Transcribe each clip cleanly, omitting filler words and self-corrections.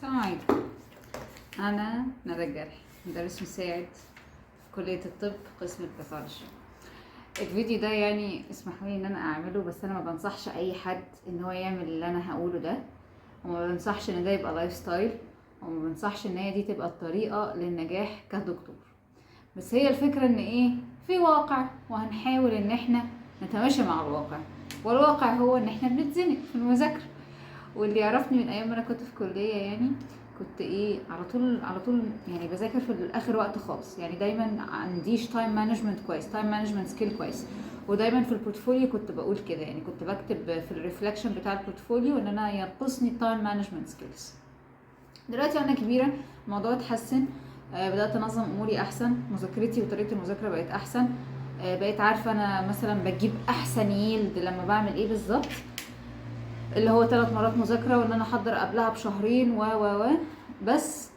السلام عليكم. أنا ندى الجرحي، مدرس مساعد في كلية الطب قسم ال pathology. الفيديو ده يعني اسمحوا لي ان انا اعمله، بس انا ما بنصحش اي حد ان هو يعمل اللي انا هقوله ده، وما بنصحش ان ده يبقى lifestyle، وما بنصحش ان هي دي تبقى الطريقة للنجاح كدكتور. بس هي الفكرة ان ايه، في واقع وهنحاول ان احنا نتماشى مع الواقع، والواقع هو ان احنا بنتزنق في المذاكرة. واللي يعرفني من ايام ما انا كنت في كلية، يعني كنت ايه على طول على طول يعني بذاكر في الاخر وقت خالص، يعني دايما عنديش time management كويس، time management skill كويس. ودايما في ال portfolio كنت بقول كده، يعني كنت بكتب في ال reflection بتاع ال portfolio ان انا ينقصني time management skills. دلوقتي وانا كبيرة الموضوع اتحسن، بدات انظم اموري احسن، مذاكرتي وطريقه المذاكرة بقت احسن، بقيت عارفه انا مثلا بجيب احسن yield لما بعمل ايه بالظبط، اللي هو 3 مرات مذاكرة، وان انا احضر قبلها بشهرين و و و بس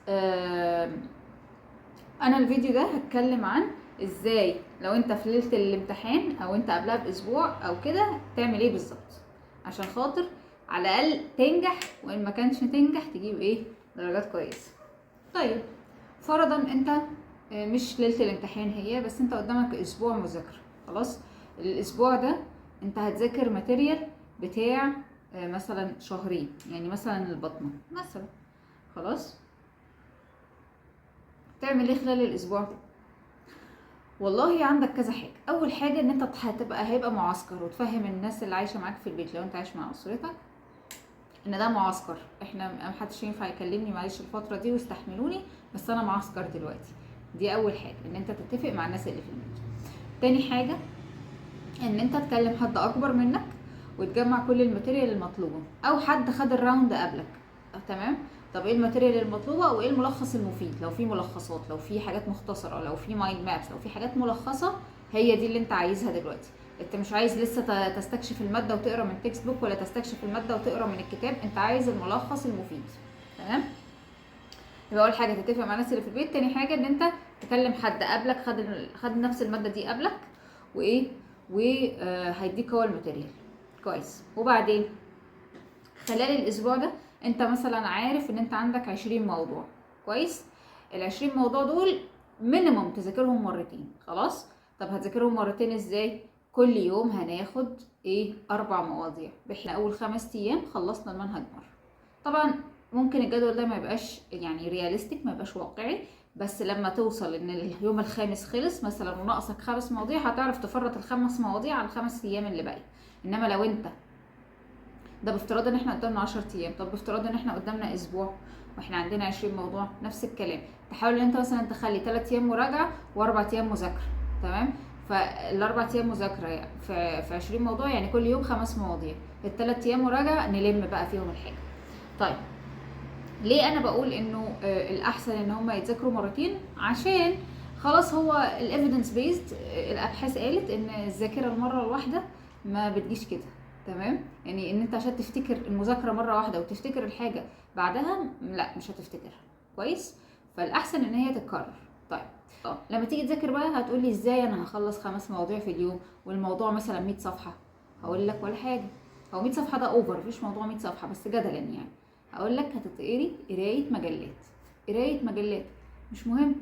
انا الفيديو ده هتكلم عن ازاي لو انت في ليلة الامتحان او انت قبلها باسبوع او كده تعمل ايه بالظبط، عشان خاطر على الاقل تنجح، وان ما كانش تنجح تجيب ايه درجات كويسة. طيب فرضا انت مش ليلة الامتحان هي، بس انت قدامك اسبوع مذاكرة، خلاص الاسبوع ده انت هتذاكر material بتاع مثلا شهرين، يعني مثلا البطنه مثلا، خلاص تعمل ايه خلال الاسبوع؟ والله عندك كذا حاجة. اول حاجة ان انت هيبقى معسكر، وتفهم الناس اللي عايشه معاك في البيت لو انت عايش مع اسرتك ان ده معسكر، احنا محدش ينفع يكلمني معلش الفترة دي واستحملوني، بس انا معسكر دلوقتي. دي اول حاجة، ان انت تتفق مع الناس اللي في البيت. تاني حاجة ان انت تكلم حد اكبر منك وتجمع كل ال material المطلوبة، او حد خد ال round قبلك، تمام؟ طب ايه ال material المطلوبة وايه الملخص المفيد، لو في ملخصات، لو في حاجات مختصره، لو في mind maps، لو في حاجات ملخصه، هي دي اللي انت عايزها دلوقتي. انت مش عايز لسه تستكشف المادة وتقرا من textbook، ولا تستكشف المادة وتقرا من الكتاب، انت عايز الملخص المفيد، تمام؟ يبقى اول حاجة تتفق مع الناس اللي في البيت. تاني حاجة ان انت تكلم حد قبلك خد نفس المادة دي قبلك، وايه وهيديك هو ال material كويس. وبعدين خلال الاسبوع ده انت مثلا عارف ان انت عندك 20 موضوع، كويس؟ ال20 موضوع دول minimum تذاكرهم مرتين، خلاص؟ طب هتذاكرهم مرتين ازاي؟ كل يوم هناخد ايه 4 مواضيع، احنا اول 5 ايام خلصنا المنهج مرة. طبعا ممكن الجدول ده ما يبقاش يعني realistic، ما يبقاش واقعي، بس لما توصل ان اليوم الخامس خلص مثلا وناقصك 5 مواضيع، هتعرف تفرط ال5 مواضيع على ال5 ايام اللي باقي. انما لو انت ده بافتراض ان احنا قدامنا 10 ايام، طب بافتراض ان احنا قدامنا اسبوع واحنا عندنا 20 موضوع، نفس الكلام، تحاول ان انت مثلا تخلي 3 ايام مراجعه و4 ايام مذاكرة، تمام؟ فالاربع ايام مذاكرة في 20 موضوع، يعني كل يوم 5 مواضيع، الثلاث ايام مراجعه نلم بقى فيهم الحاجة. طيب ليه انا بقول انه الاحسن ان هم يتذاكروا مرتين؟ عشان خلاص هو ال evidence based، الابحاث قالت ان الذاكرة المرة الواحدة ما بتجيش كده، تمام؟ يعني ان انت عشان تفتكر المذاكرة مرة واحدة وتفتكر الحاجة بعدها، لا مش هتفتكرها كويس، فالاحسن ان هي تتكرر. طيب لما تيجي تذاكر بقى هتقولي ازاي انا هخلص 5 مواضيع في اليوم والموضوع مثلا 100 صفحة؟ هقول لك ولا حاجة، هو 100 صفحة ده over، مفيش موضوع 100 صفحة، بس جدلا يعني هقول لك هتتقري قرايه مجلات، قرايه مجلات مش مهم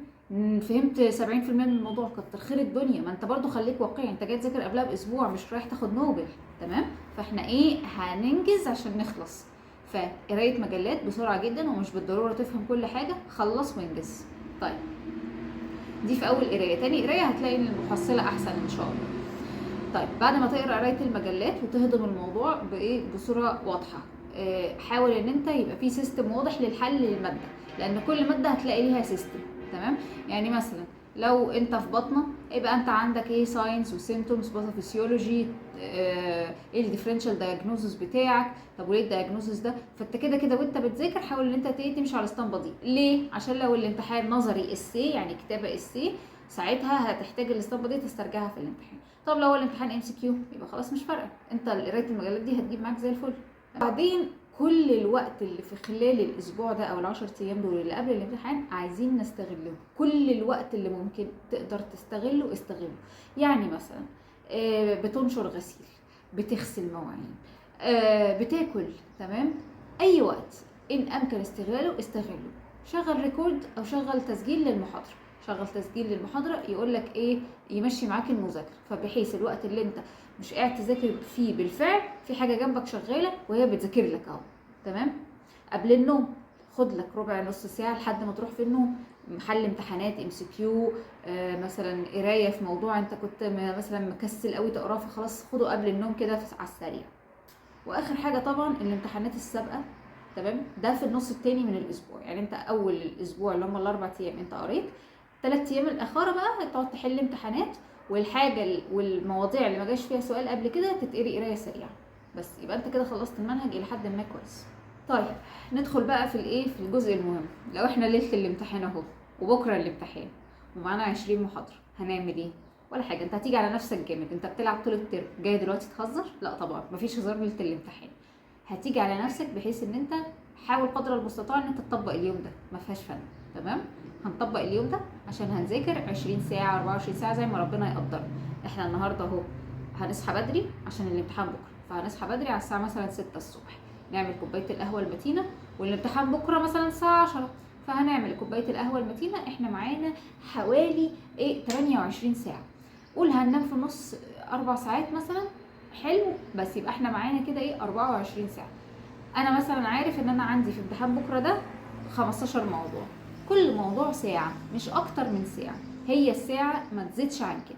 فهمت 70% من الموضوع، كتر خير الدنيا. ما انت برضو خليك واقعي، انت جاي تذاكر قبلها باسبوع، مش رايح تاخد نوبل، تمام؟ فاحنا ايه هننجز عشان نخلص. فقرايه مجلات بسرعة جدا، ومش بالضرورة تفهم كل حاجة، خلص وانجز. طيب دي في اول قرايه. تاني قرايه هتلاقي ان المحصلة احسن ان شاء الله. طيب بعد ما تقرا قرايه المجلات وتهضم الموضوع بايه بصورة واضحة، حاول ان انت يبقى في system واضح للحل للمادة، لان كل مادة هتلاقي ليها system، تمام؟ يعني مثلا لو انت في بطنه يبقى انت عندك ايه signs و symptoms، pathophysiology، ايه ال differential diagnosis بتاعك، طب وليه ال diagnosis ده؟ فانت كده كده وانت بتذاكر حاول ان انت تمشي على الاسطمبه دي. ليه؟ عشان لو الامتحان نظري essay، يعني كتابه essay، ساعتها هتحتاج الاسطمبه دي تسترجعها في الامتحان. طب لو الامتحان MCQ يبقى خلاص مش فارقه، انت قرايه المجلات دي هتجيب معاك زي الفل. بعدين كل الوقت اللي في خلال الاسبوع ده او ال10 ايام دول اللي قبل الامتحان عايزين نستغله، كل الوقت اللي ممكن تقدر تستغله استغله. يعني مثلا بتنشر غسيل، بتغسل مواعين، بتاكل، تمام؟ اي وقت. ان امكن استغلاله استغله. شغل record او شغل تسجيل للمحاضره، شغل تسجيل للمحاضره يقول لك ايه، يمشي معاك المذاكرة، فبحيث الوقت اللي انت مش قاعد تذاكر فيه بالفعل في حاجة جنبك شغالة وهي بتذاكر لك اهو. تمام. قبل النوم خد لك ربع نص ساعة لحد ما تروح في النوم، حل امتحانات MCQ، مثلا قرايه في موضوع انت كنت مثلا مكسل قوي تقراه، فخلاص خده قبل النوم كده على السريع. واخر حاجة طبعا الامتحانات السابقة. تمام. ده في النص التاني من الاسبوع، يعني انت اول الاسبوع اللي هم الاربع ايام انت قريت، 3 ايام الاخاره بقى تقعد تحل امتحانات، والحاجة والمواضيع اللي ما جاش فيها سؤال قبل كده تتقري قرايه سريعة بس. يبقى انت كده خلصت المنهج الى حد ما كويس. طيب ندخل بقى في الايه، في الجزء المهم. لو احنا ليلة الامتحان اهو وبكره الامتحان ومعانا 20 محاضرة، هنعمل ايه؟ ولا حاجة. انت هتيجي على نفسك جامد، انت بتلعب طول الترم، جاي دلوقتي تهزر؟ لا طبعا مفيش هزار ليلة الامتحان. هتيجي على نفسك بحيث ان انت حاول قدر المستطاع ان انت تطبق اليوم ده، ما فيهاش فن. تمام. هنطبق اليوم ده عشان هنذاكر 20 ساعة 24 ساعة زي ما ربنا يقدرنا. احنا النهارده اهو هنصحى بدري عشان الامتحان بكره، فهنصحى بدري على الساعة مثلا 6 الصبح، نعمل كوباية القهوة المتينة، والامتحان بكره مثلا الساعة 10، فهنعمل كوباية القهوة المتينة. احنا معانا حوالي ايه 28 ساعة، قول هننام في النص 4 ساعات مثلا، حلو، بس يبقى احنا معانا كده ايه 24 ساعة. انا مثلا عارف ان انا عندي في امتحان بكره ده 15 موضوع، كل موضوع ساعة مش اكتر من ساعة، هي الساعة ما تزيدش عن كده،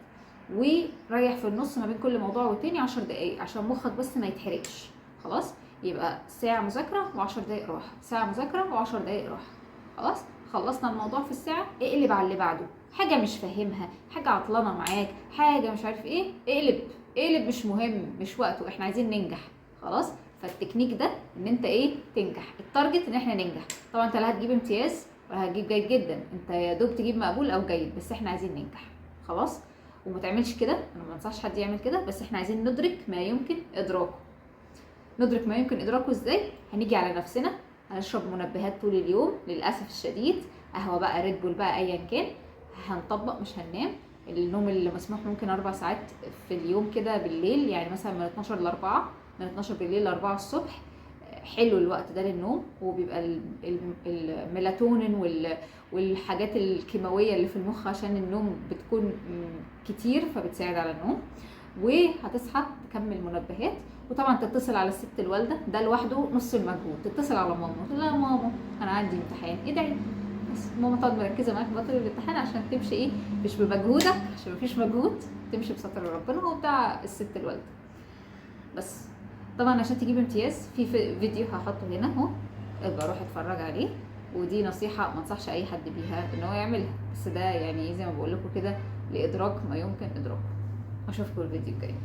وريح في النص ما بين كل موضوع والتاني 10 دقايق عشان مخك بس ما يتحرقش. خلاص، يبقى ساعة مذاكرة و10 دقايق راحة، ساعة مذاكرة و10 دقايق راحة. خلاص خلصنا الموضوع في الساعة، اقلب على اللي بعده. حاجة مش فاهمها، حاجة عطلانه معاك، حاجة مش عارف ايه، اقلب اقلب، مش مهم، مش وقته، احنا عايزين ننجح. خلاص، فالتكنيك ده ان انت ايه تنجح، ال target ان احنا ننجح. طبعا انت لا هتجيب امتياز ولا هتجيب جيد جدا، انت يا دوب تجيب مقبول او جيد، بس احنا عايزين ننجح. خلاص، وما تعملش كده، انا ما انصحش حد يعمل كده، بس احنا عايزين ندرك ما يمكن ادراكه. ندرك ما يمكن ادراكه ازاي؟ هنيجي على نفسنا، هنشرب منبهات طول اليوم للاسف الشديد، قهوة بقى، ريد بول بقى، ايا كان، هنطبق مش هننام. النوم اللي مسموح ممكن 4 ساعات في اليوم كده بالليل، يعني مثلا من 12 ل 4، من 12 بالليل ل 4 الصبح، حلو الوقت ده للنوم. وبيبقى الميلاتونين والحاجات الكيماوية اللي في المخ عشان النوم بتكون كتير، فبتساعد على النوم. وهتصحى تكمل منبهات، وطبعا تتصل على الست الوالدة، ده لوحده نص المجهود. تتصل على ماما تقول لها ماما انا عندي امتحان ادعي، بس ماما تقعد مركزه معاك فترة الامتحان عشان تمشي ايه، مش بمجهودك عشان مفيش مجهود، تمشي بستر ربنا وبتاع الست الوالدة. بس طبعا عشان تجيب امتياز في فيديو هحطه هنا اهو، ابقى روح اتفرج عليه. ودي نصيحة ما انصحش اي حد بيها ان هو يعملها، بس ده يعني زي ما بقول لكم كده لادراك ما يمكن ادراكه. اشوفكم الفيديو الجاي.